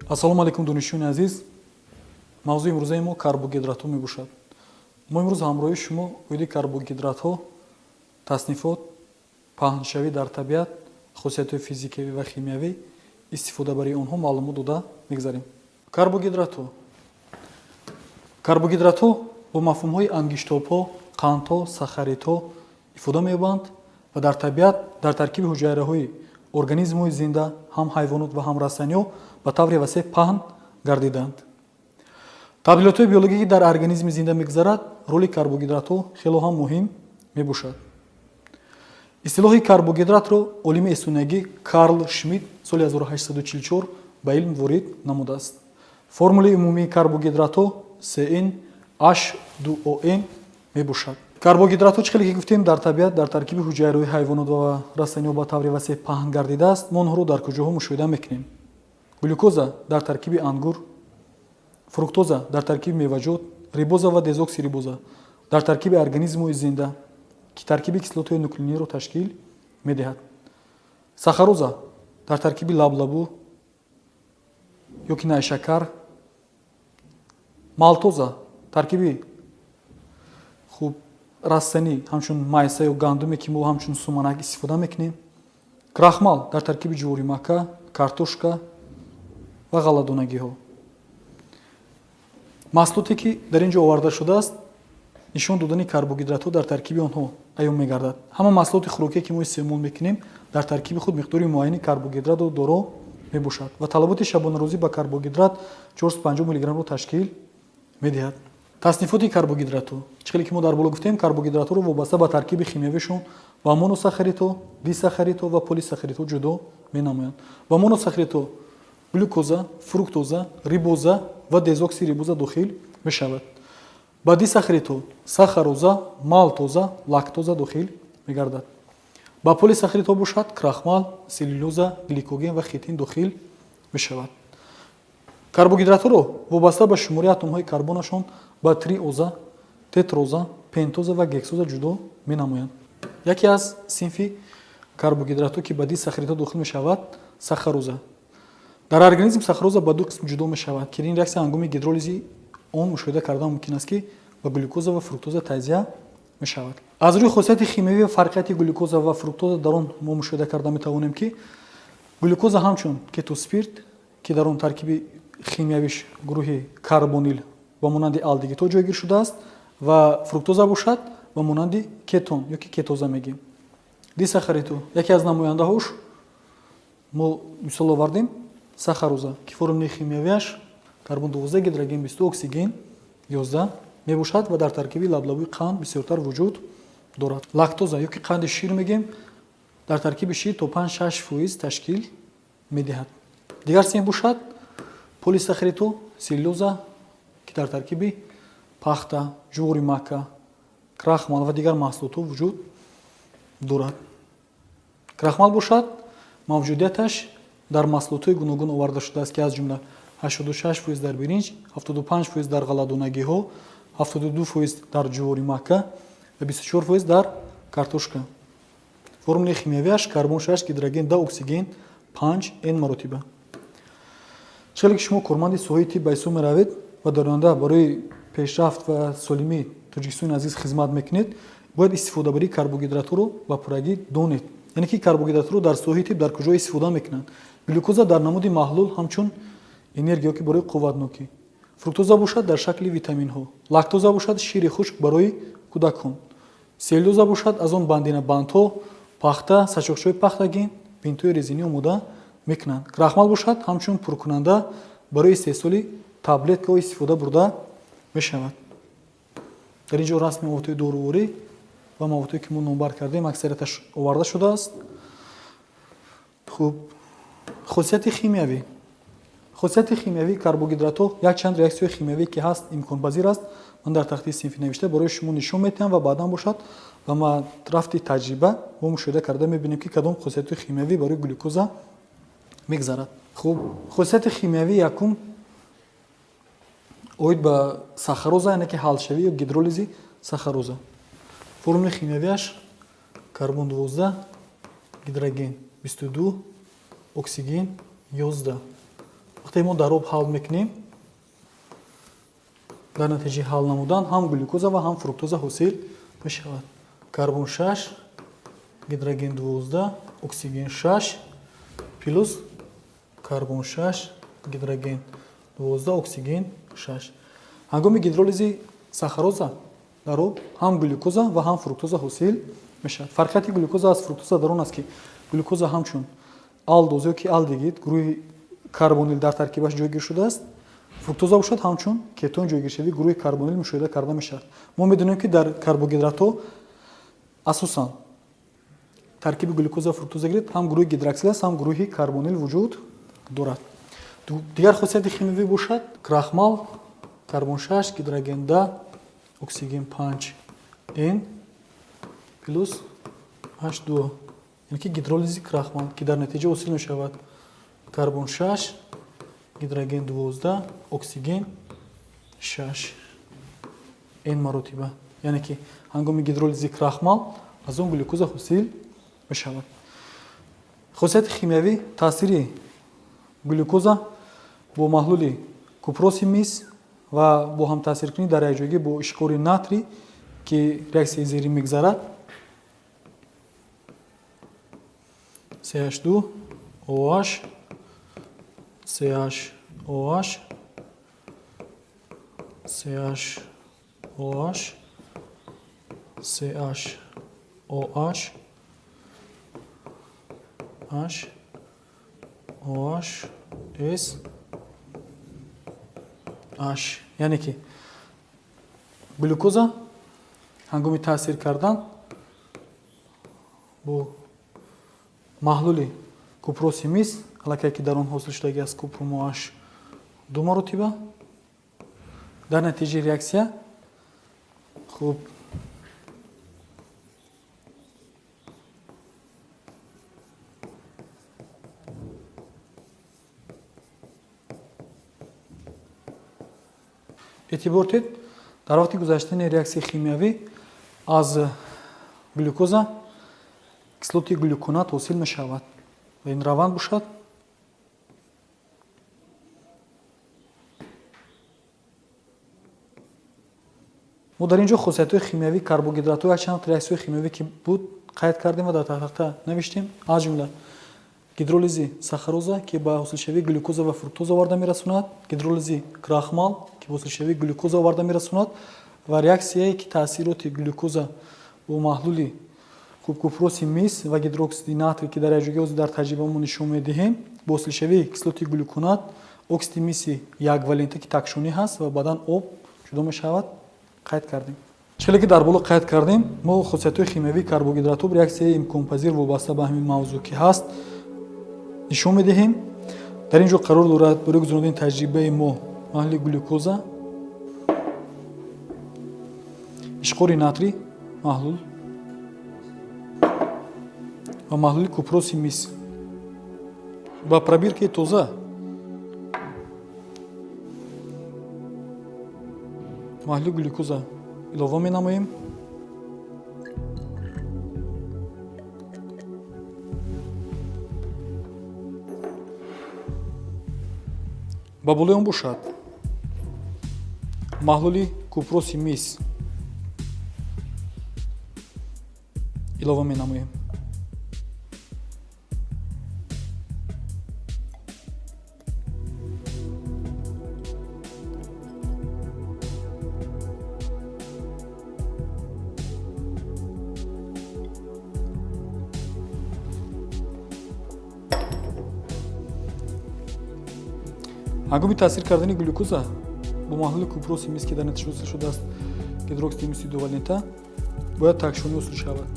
Ассалому алайкум, донишҷӯёни азиз! Мавзӯи имрӯзаи мо карбогидратҳо мебошад. Мо имрӯз ҳамроҳи шумо оиди карбогидратҳо, таснифот, паҳншавӣ дар табиат, хосиятҳои физикавӣ ва химиявӣ, истифодабарии онҳо маълумот дода мегзарем. Карбогидратҳо. Карбогидратҳо бо мафҳумҳои ангиштобҳо, қандҳо, сахаридҳо ифода меёбанд ва дар табиат дар таркиби ҳуҷайраҳои организмҳои зинда, ҳам ҳайвонот ва ҳам растаниҳо, ба таври васеъ паҳн гардиданд. Табдилотҳои биологӣ, ки дар организми зинда мегузарад, роли карбогидратҳо хело ҳам муҳим мебошад. Истилоҳи карбогидратро олими эстониягӣ Карл Шмидт соли 1844 ба илм ворид намудааст. Формулаи умумии карбогидратҳо CN H2ON мебошад. Карбогидратҳо, чӣ хеле ки гуфтем, дар табиат дар таркиби ҳуҷайраҳои ҳайвонот ва растаниҳо ба таври васеъ паҳн гардидааст. Мо онҳоро дар куҷоҳо мушоҳида мекунем? Глюкоза дар таркиби ангур, фруктоза дар таркиби меваҷот, рибоза ва дезоксирибоза дар таркиби организмҳои зинда, ки таркиби кислотаҳои нуклеиниро ташкил медиҳад, сахароза дар таркиби лаблабу ё ки найшакар, малтоза таркиби хуб растанӣ, ҳамчун майса ё гандуме, ки мо ҳамчун суманак истифода мекунем, крахмал дар таркиби ҷуворимакка, картошка ва ғалладонагиҳо. Маҳсулоте, ки дар ин ҷо оварда шудааст, нишон додани карбогидратҳо дар таркиби онҳо аён мегардад. Ҳама маҳсулоти хӯрокие, ки мо истеъмол мекунем, дар таркиби худ миқдори муайяни карбогидратро доро мебошад ва талаботи шабонарӯзӣ ба карбогидрат 450 миллиграммро ташкил медиҳад. Таснифоти карбогидратҳо. Чӣ хеле ки мо дар боло гуфтем, карбогидратҳоро вобаста ба таркиби химиявишон ба моносахаридҳо, дисахаридҳо ва полисахаридҳо ҷудо менамоянд. Ба моносахаридҳо глюкоза, фруктоза, рибоза ва дезоксирибоза дохил мешавад. Ба дисахаридҳо сахароза, малтоза, лактоза дохил мегардад. Ба полисахаридҳо бошад, крахмал, селлюлоза, гликоген ва хитин дохил мешавад. Карбогидратҳоро вобаста ба шумораи атомҳои карбонашон ба триоза, тетроза, пентоза ва гексоза ҷудо менамоянд. Яке аз синфи карбогидратҳо, ки ба дисахаридҳо дохил мешавад, сахароза. Дар организм сахароза ба ду қисм ҷудо мешавад, ки ин реаксия ҳангоми гидролизи он мушоҳида кардан мумкин аст, ки ба глюкоза ва фруктоза таҷзия мешавад. Аз рӯи хосияти химиявӣ ва фарқияти глюкоза ва фруктоза дар он мо мушоҳида карда метавонем, ки глюкоза ҳамчун кетоспирт, ки дар он таркиби химиявиш гурӯҳи карбонил ба монанди алдегидҳо ҷойгир шудааст, ва фруктоза бошад, ба монанди кетон ё ки кетоза мегӯем. Дисахаридҳо, яке аз намояндаҳош мо мисол овардем, сахароза, ки формулаи химиявиаш карбон 12, гидроген 20, оксиген 11 мебошад ва дар таркиби лаблабуи қанд бисёртар вуҷуд дорад. Лактоза ё ки қанди шир мегӯем, дар таркиби шир то 5-6% ташкил медиҳад. Дигар синф бошад полисахаридҳо, селлюлоза, ки дар таркиби пахта, ҷуворимакка, крахмал ва дигар маҳсулотҳо вуҷуд дорад. Крахмал бошад, мавҷудияташ дар маҳсулотҳои гуногун оварда шудааст, ки аз ҷумла 86% дар биринҷ, 75% дар ғалладонагиҳо, 72% дар ҷуворимакка ва 24% дар картошка. Формулаи химиявиаш карбон 6, гидроген 10, оксиген 5 н маротиба. Чӣ хеле ки шумо корманди соҳаи тиб ба ҳисоб меравед ва дар оянда барои пешрафт ва солимии Тоҷикистони азиз хизмат мекунед, бояд истифодабарии карбогидратҳоро ба пуррагӣ донед, яъне ки карбогидратҳоро дар соҳаи тиб дар куҷо истифода мекунанд. Глюкоза дар намуди маҳлул ҳамчун энергия ки барои қувватнокӣ, фруктоза бошад, дар шакли витаминҳо, лактоза бошад, шири хушк барои кӯдакон, селлюлоза бошад, аз он бандина бандҳо, пахта, сачоқчаҳои пахтагин, бинтҳои резинӣ омода мекунанд, крахмал бошад, ҳамчун пуркунанда барои истеҳсоли таблеткаҳо истифода бурда мешавад. Дар ин ҷо расми маводҳои доруворӣ ва маводҳое, ки мо номбар кардем, аксарияташ оварда шудааст. Хуб, хосияти химиявӣ. Хосияти химиявии карбогидратҳо, якчанд реаксияҳои химиявӣ, ки ҳаст, имконпазир аст. Ман дар тахтаи синфӣ навишта барои шумо нишон медиҳам ва баъдан бошад, ба рафти таҷриба мо мушоҳида карда мебинем, ки кадом хосиятҳои химиявӣ барои глюкоза мегзарад. Хуб, хосияти химиявии якум оид ба сахароза, яъне ки ҳалшавӣ ё гидролизи сахароза. Формулаи химиявиаш карбон 12, гидроген 22, оксиген 11. Вақте Вақте мо дар об ҳал мекунем, дар натиҷаи ҳал намудан ҳам глюкоза ва ҳам фруктоза ҳосил мешавад. Карбон 6, гидроген 12, оксиген 6, плюс карбон 6, гидроген 12, оксиген 6. Ҳангоми гидролизи сахароза дар об ҳам глюкоза ва ҳам фруктоза ҳосил мешавад. Фарқияти глюкоза аз фруктоза дар он аст, ки глюкоза ҳамчун алдоз ё ки алдегид гурӯҳи карбонил дар таркибаш ҷойгир шудааст, фруктоза бошад ҳамчун кетон ҷойгиршавии гурӯҳи карбонил мушоҳида карда мешавад. Мо медонем, ки дар карбогидратҳо асосан таркиби глюкоза фруктоза гиред ҳам гурӯҳи гидроксил аст, ҳам гурӯҳи карбонил вуҷуд дорад. Дигар хосияти химиявӣ бошад крахмал, карбон 6, гидроген 10, оксиген 5 N плюс H2, яъне ки гидролизи крахмал, ки дар натиҷа ҳосил мешавад карбон 6, гидроген 12, оксиген 6 N маротиба. Яъне ки ҳангоми гидролизи крахмал аз он глюкоза ҳосил мешавад. Хосияти химиявӣ таъсири глюкоза бо маҳлули купроси мис ва бо ҳамтаъсиркунӣ дар якҷойгӣ бо ишқори натрий, ки реаксияи зерин мегзарад: CH2 OH CH OH CH OH CH OH H OH S H. Яъне ки глюкоза ҳангоми таъсир кардан бо маҳлули купроси мис, аллакай ки дар он ҳосил шудаги аз купрум OH ду маротиба, дар натиҷаи реаксия хуб эътибор диҳед, дар вақти гузаштани реаксияи химиявӣ аз глюкоза кислоти глюконат ҳосил мешавад ва ин раванд бошад мо дар ин ҷо хосиятҳои химиявии карбогидратҳо якчанд реаксияҳои химиявӣ ки буд қайд кардем ва дар тахта навиштем, аз ҷумла гидролизи сахароза, ки ба ҳосилшавии глюкоза ва фруктоза оварда мерасонад, гидролизи крахмал, ки ба ҳосилшавии глюкоза оварда мерасонад, ва реаксияе ки таъсироти глюкоза бо маҳлули купроси мис ва гидроксиди натрий, ки дар якҷойгӣ ҳозир дар таҷрибамо нишон медиҳем, бо ҳосилшавии кислоти глюконат, оксиди миси яквалента, ки такшонӣ ҳаст, ва баъдан об ҷудо мешавад, қайд кардем. Челе ки дар боло қайд кардем, мо хосиятҳои химиявии карбогидратҳо реаксияи имконпазир вобаста ба ҳамин мавзӯъ ки ҳаст нишон медиҳем. Дар ин ҷо қарор дорад барои гузаронидани таҷрибаи мо маҳлули глюкоза, ишқори натрий маҳлул ва маҳлули купроси мис. Ба пробиркаи тоза маҳлули глюкоза илова менамоем. Ба болои он бошад маҳлули купроси мис илова менамоем. Ҳангоми таъсир кардани глюкоза бо маҳлули купроси мис, ки дар натиҷа ҳосил шудааст гидроксиди миси дувалента, бояд такшонӣ ҳосил шавад.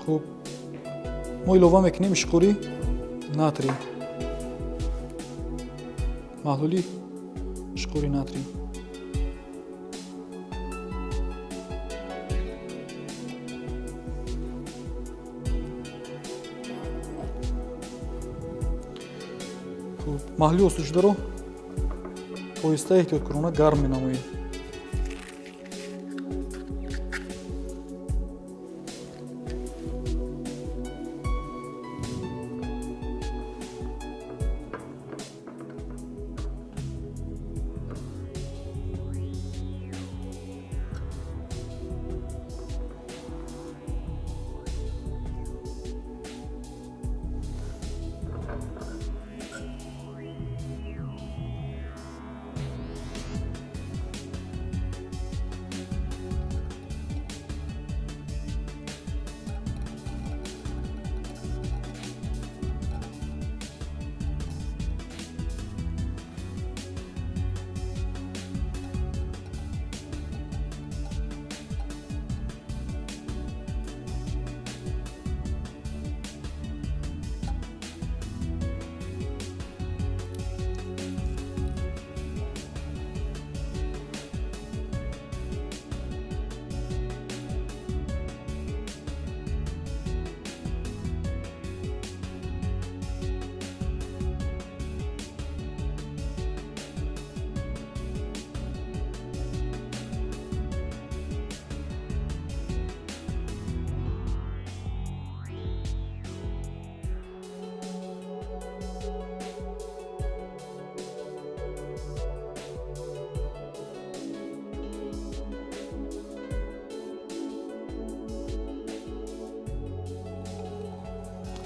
Хуб, мо илова мекунем ишқори натрий, маҳлули ишқори натрий. Маҳлули ҳосилшударо оҳиста эҳтиёткорона гарм менамоем.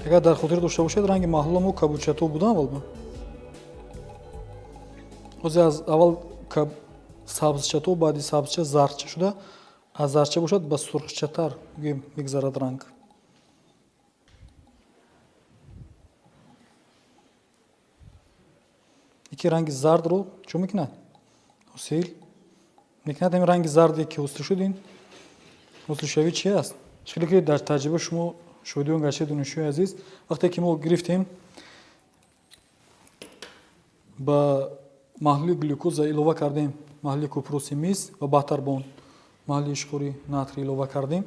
Агар дар хотир дошта бошед, ранги маҳлула мо кабудчато буда аввал. Ҳозир аз аввал сабзчато, баъди сабзча зардча шуда, аз зардча бошад ба сурхчатар мегзарад ранг. Яке ранги зардро чӣ мекунад? Ҳосил мекунад. Ҳамин ранги зарде ки ҳосил шуд, ин ҳосилшавӣ чи аст? Чӣ ки дар таҷриба шумо шоҳидиён гаштед, донишҷӯи азиз, вақте ки мо гирифтем, ба маҳлули глюкоза илова кардем маҳлули купроси мис ва баъдтар ба он маҳлули ишқори натрий илова кардем,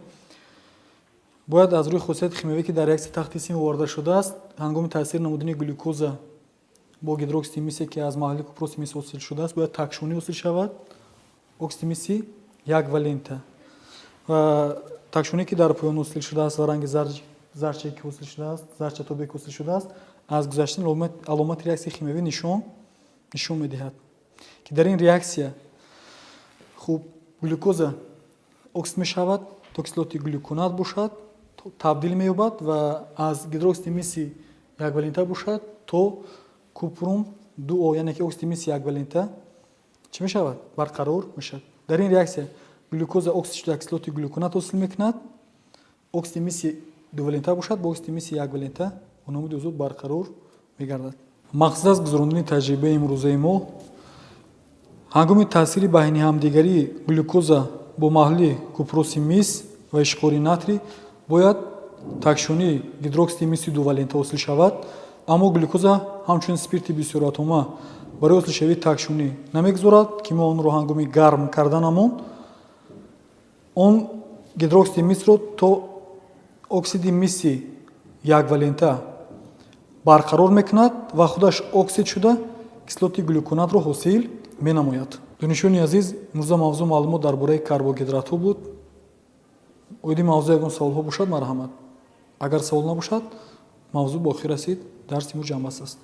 бояд аз рӯи хосияти химиявӣ, ки дар реаксия тахти сим оварда шудааст, ҳангоми таъсир намудани глюкоза бо гидроксиди мисе, ки аз маҳлули купроси мис ҳосил шудааст, бояд такшонӣ ҳосил шавад оксиди миси яквалента. Ва такшонӣ, ки дар поён ҳосил шудааст, ва ранги зарчае ки ҳосил шудааст, зарчатобе ки ҳосил шудааст, аз гузаштани аломати реаксияи химиявӣ нишон медиҳад, ки дар ин реаксия хуб глюкоза оксид мешавад, то кислоти глюконат бошад табдил меёбад ва аз гидроксиди миси яквалента бошад то купрум 2О, яъне ки оксиди миси яквалента чӣ мешавад? Барқарор мешавад. Дар ин реаксия глюкоза оксид шуда кислоти глюконат ҳосил мекунад, оксиди миси дувалента бошад бо оксиди миси яквалента бо намуди озод барқарор мегардад. Мақсад аз гузарондани таҷрибаи имрӯзаи мо ҳангоми таъсири байни ҳамдигарии глюкоза бо маҳлули купроси мис ва ишқори натрий бояд такшонии гидроксиди миси дувалента ҳосил шавад, аммо глюкоза ҳамчунин спирти бисёратома барои ҳосилшавии такшонӣ намегузорад, ки мо онро ҳангоми гарм карданамон он гидроксиди мисро то оксиди миси яквалента барқарор мекунад ва худаш оксид шуда кислоти глюконатро ҳосил менамояд. Донишҷӯёни азиз, имрӯза мавзӯъ маълумот дар бораи карбогидратҳо буд. Оиди мавзӯъ ягон саволҳо бошад, марҳамат. Агар савол набошад, мавзӯъ ба охир расид, дарси мо ҷамъбаст аст.